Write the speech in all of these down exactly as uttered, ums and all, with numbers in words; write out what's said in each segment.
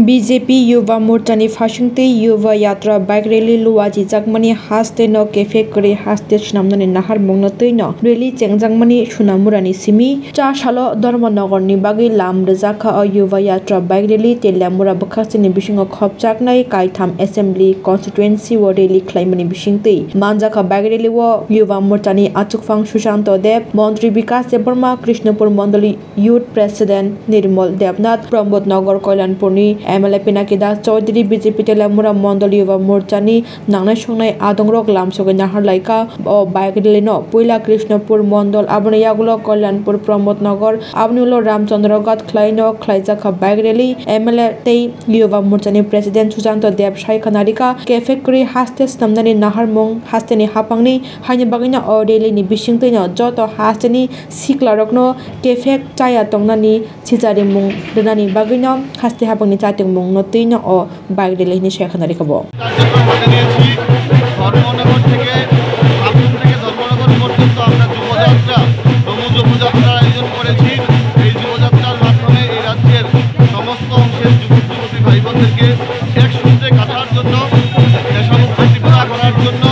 B J P Yuva Morchani phasingtwi Yuva Yatra bike rally luachijakmani haste no kephek kwrwi haste swnamnani naharmungno twino rally chengjakmani Sunamurani simi. Cha salo Dharmanagarni bagwi lam rwjakha o Yuva Yatra bike rally, Teliamura bwkhakchini bisingo khopjaknai kaitham assembly constituency o rally khlaimani bisingtwi manjakha bike rally o Yuva Morchani achukphang Sushanto Deb, Montri Bikas Debbarma, Krishnapur Mondoli Youth President Nirmal Debnath, Pramod Nagar Kalyanpurni M L A Pinaki Das Chaudhary, B J P Teliamura Mondol Yuva Morchani nangnai songnai adongrok lamsogwi naharlaikha o bike rally no. Puila Krishnapur Mondol, aboni yagulo Kalyanpur Pramod Nagar, aboni ulo Ramchandra Ghat khlaino khlaijakha bike rally. M L A tei Yuva Morchani President Sujanto Deb sai khwnarikha, kephek kwrwi haste swnamnani naharmung hasteni haphangni, haini bagwino o rally ni bisingtwino joto hasteni siklarokno kephek chaya tongnani sicharimung rwnani bagwino haste haphangni chatingmungno twino o bike rally hinwi sai khwnarikha bo. কার্যক্রম হাতে নিয়েছি। ধর্মনগর থেকে, আমন থেকে ধর্মনগর পর্যন্ত আমরা যুবযাত্রা, তমু যুবযাত্রার আয়োজন করেছি। এই যুবযাত্রার মাধ্যমে এই রাজ্যের সমস্ত অংশের যুবক যুবতী ভাই বোনদেরকে এক সূত্রে গাঁথার জন্য, দেশাত্মবোধক ত্রিপুরা গড়ার জন্য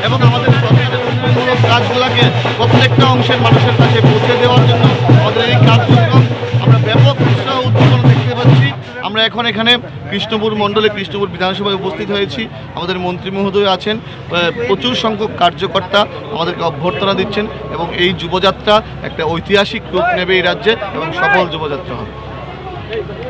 এবং আমাদের সরকারের উন্নয়নমূলক কাজগুলোকে প্রত্যেকটা অংশের মানুষের কাছে পৌঁছে দেওয়ার জন্য আমাদের এই কার্যক্রম। আমরা ব্যাপক উৎসাহ উদ্দীপনা দেখতে পাচ্ছি। আমরা এখন এখানে কৃষ্ণপুর মণ্ডলে কৃষ্ণপুর বিধানসভায় উপস্থিত হয়েছি। আমাদের মন্ত্রী মহোদয় আছেন, আহ, প্রচুর সংখ্যক কার্যকর্তা আমাদেরকে অভ্যর্থনা দিচ্ছেন এবং এই যুবযাত্রা একটা ঐতিহাসিক রূপ নেবে এই রাজ্যে এবং সফল যুবযাত্রা হবে।